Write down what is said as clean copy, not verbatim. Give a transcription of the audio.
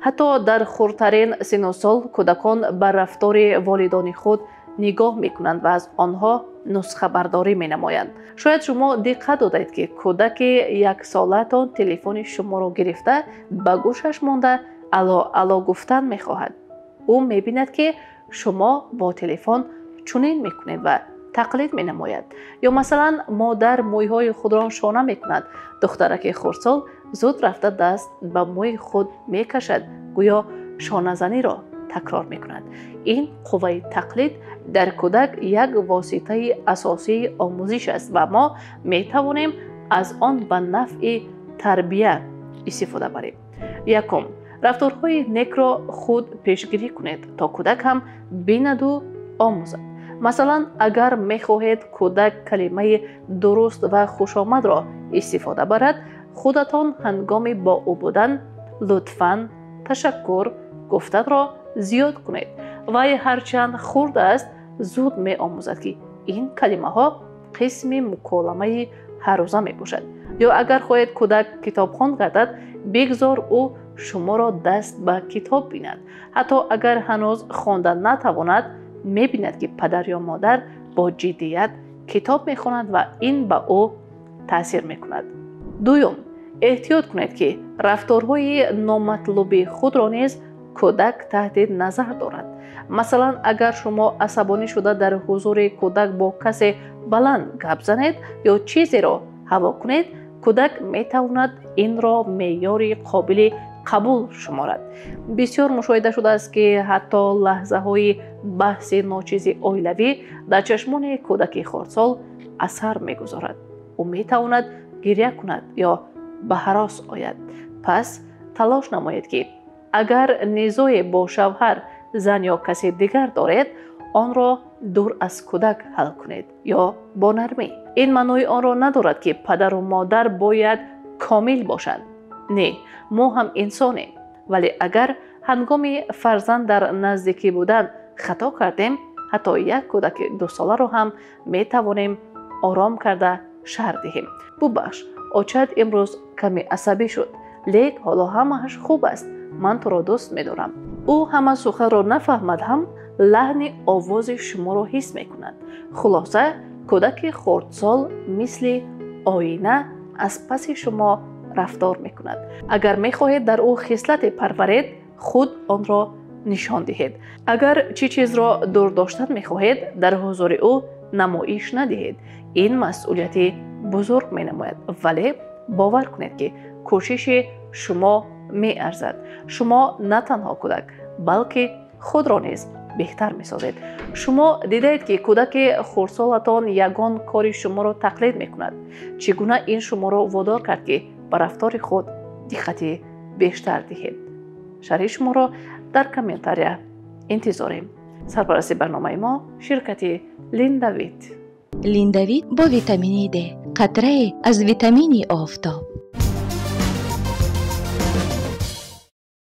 Ҳатто дар хурдтарин синну сол кӯдакон ба рафтори волидони худ нигоҳ мекунанд ва аз онҳо нусхабардорӣ менамоянд. Шояд шумо диққат додаед, ки кӯдаки яксолаатон телефони шуморо гирифта, ба гӯшаш монда, «Алло, алло» гуфтан мехоҳад. Ӯ мебинад, ки шумо бо телефон чунин мекунед ва тақлид менамояд. Ё масалан, модар мӯйҳои худро шона мекунад, духтараки хурдсол зуд рафта даст ба мӯи худ мекашад, гӯё шоназаниро такрор мекунад. Ин қувваи тақлид дар кӯдак як воситаи асосии омӯзиш аст ва мо метавонем аз он ба нафъи тарбия истифода барем. Якум, рафторҳои некро худ пешгирӣ кунед, то кӯдак ҳам бинаду омӯзад. Масалан, агар мехоҳед кӯдак калимаи дуруст ва хушомадро истифода барад, худатон ҳангоми бо ӯ будан «лутфан», «ташаккур» гуфтанро зиёд кунед. Вай ҳарчанд хурд аст, зуд меомӯзад, ки ин калимаҳо қисми муколамаи ҳаррӯза мебошад. Ё агар хоҳед кӯдак китобхон гардад, бигзор ӯ шуморо даст ба китоб бинад. Ҳатто агар ҳанӯз хонда натавонад, мебинад, ки падар ё модар бо ҷиддият китоб мехонад ва ин ба ӯ таъсир мекунад. Дуюм, эҳтиёт кунед, ки рафторҳои номатлуби худро низ кӯдак таҳти назар дорад. Масалан, агар шумо асабонӣ шуда дар ҳузури кӯдак бо касе баланд гап занед ё чизеро ҳаво кунед, кӯдак метавонад инро меъёри қобили қабул шуморад. Бисёр мушоҳида шудааст, ки ҳатто лаҳзаҳои баҳси ночизи оилавӣ дар чашмони кӯдаки хурдсол асар мегузорад. Ӯ метавонад гиря кунад ё ба ҳарос ояд. Пас талош намоед, ки агар низое бо шавҳар, зан ё касе дигар доред, онро дур аз кӯдак ҳал кунед ё бо нармӣ. Ин маънои онро надорад, ки падару модар бояд комил бошанд. Не, мо ҳам инсонем, вале агар ҳангоми фарзанд дар наздикӣ будан хато кардем, ҳатто як кӯдаки дусоларо ҳам метавонем ором карда шарҳ диҳем: «Бубахш, очат имрӯз каме асабӣ шуд, лек ҳоло ҳамааш хуб аст. Ман туро дӯст медорам». Ӯ ҳама суханро нафаҳмад ҳам, лаҳни овози шуморо ҳис мекунад. Хулоса, кӯдаки хурдсол мисли оина аз паси шумо рафтор мекунад. Агар мехоҳед дар ӯ хислате парваред, худ онро нишон диҳед. Агар чӣ чизро дур доштан мехоҳед, дар ҳузури ӯ намоиш надиҳед. Ин масъулияти бузург менамояд, вале бовар кунед, ки кӯшиши шумо меарзад. Шумо на танҳо кӯдак, балки худро низ беҳтар месозед. Шумо дидаед, ки кӯдаки хурдсолатон ягон кори шуморо тақлид мекунад. Чӣ гуна ин шуморо водор кард, ки ба рафтори худ диққати бештар диҳед? Шарҳи шуморо дар комментария интизорем. Сарпарасти барномаи мо ширкати Линдавит. Линдавит бо витамини Д, қатрае аз витамини офтоб.